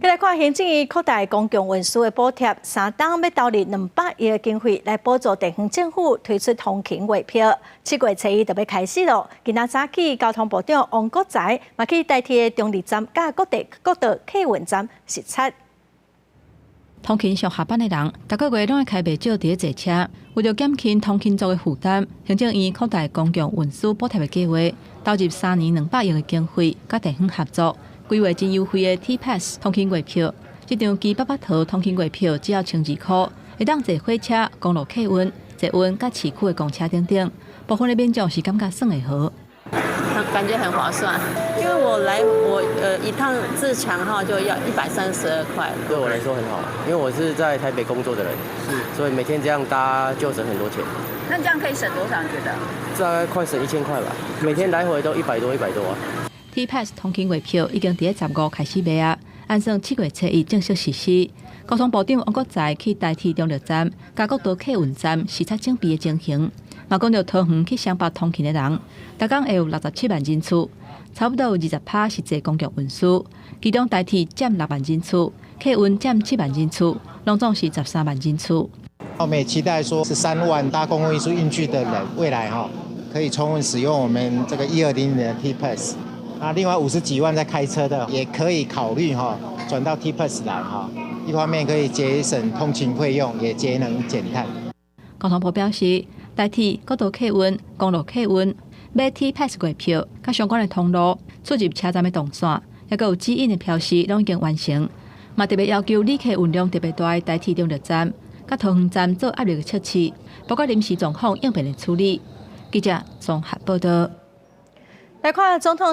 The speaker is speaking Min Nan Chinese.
來看行政院擴大公共運輸的補貼，三冬欲投入200億的經費來補助地方政府推出通勤月票。7月初一就欲開始囉。今仔早起，交通部長王國材嘛去台鐵的中壢站佮各地國道客運站視察。通勤上下班的人，逐個月攏愛開袂少佇咧坐車。為著減輕通勤族的負擔，行政院擴大公共運輸補貼的計劃，投入3年200億的經費，佮地方合作，規劃真優惠的 T Pass 通勤月票。這張基八八桃通勤月票只要1200塊，會當坐火車、公路客運、捷運佮市區的公車等等。部分的民眾是感覺算會好。感覺很划算，因為我來我一趟自強號就要132塊。對我來說很好，因為我是在台北工作的人，所以每天這樣搭就省很多錢。那這樣可以省多少？你覺得？大概快省1000塊吧，每天來回都一百多，一百多啊。 T Pass 通勤月票已經佇咧15開始賣啊，按算7月初一正式實施。交通部長王國材去台鐵中壢站、佮國道客運站視察準備的情形，嘛講著桃園去雙北通勤的人，逐工會有67萬人次，差不多有20趴是坐公共運輸，其中台鐵佔6萬人次，客運佔7萬人次，攏總是13萬人次。我們也期待說，13萬搭公共運輸運具的人，未來哈可以充分使用我們這個1200的 T Pass。那另外50幾萬在開車的，也可以考慮哈轉到 T Pass 來哈。一方面可以節省通勤費用，也節能減碳。交通部表示，台鐵、國道客運、公路客運買 T Pass 月票，佮相關的通路出入車站的動線，抑閣有指引的標示，攏已經完成。嘛特別要求旅客運量特別大的台鐵中壢站、佮桃園站做壓力的測試，包括臨時狀況應變的處理。記者綜合報道。來看總統。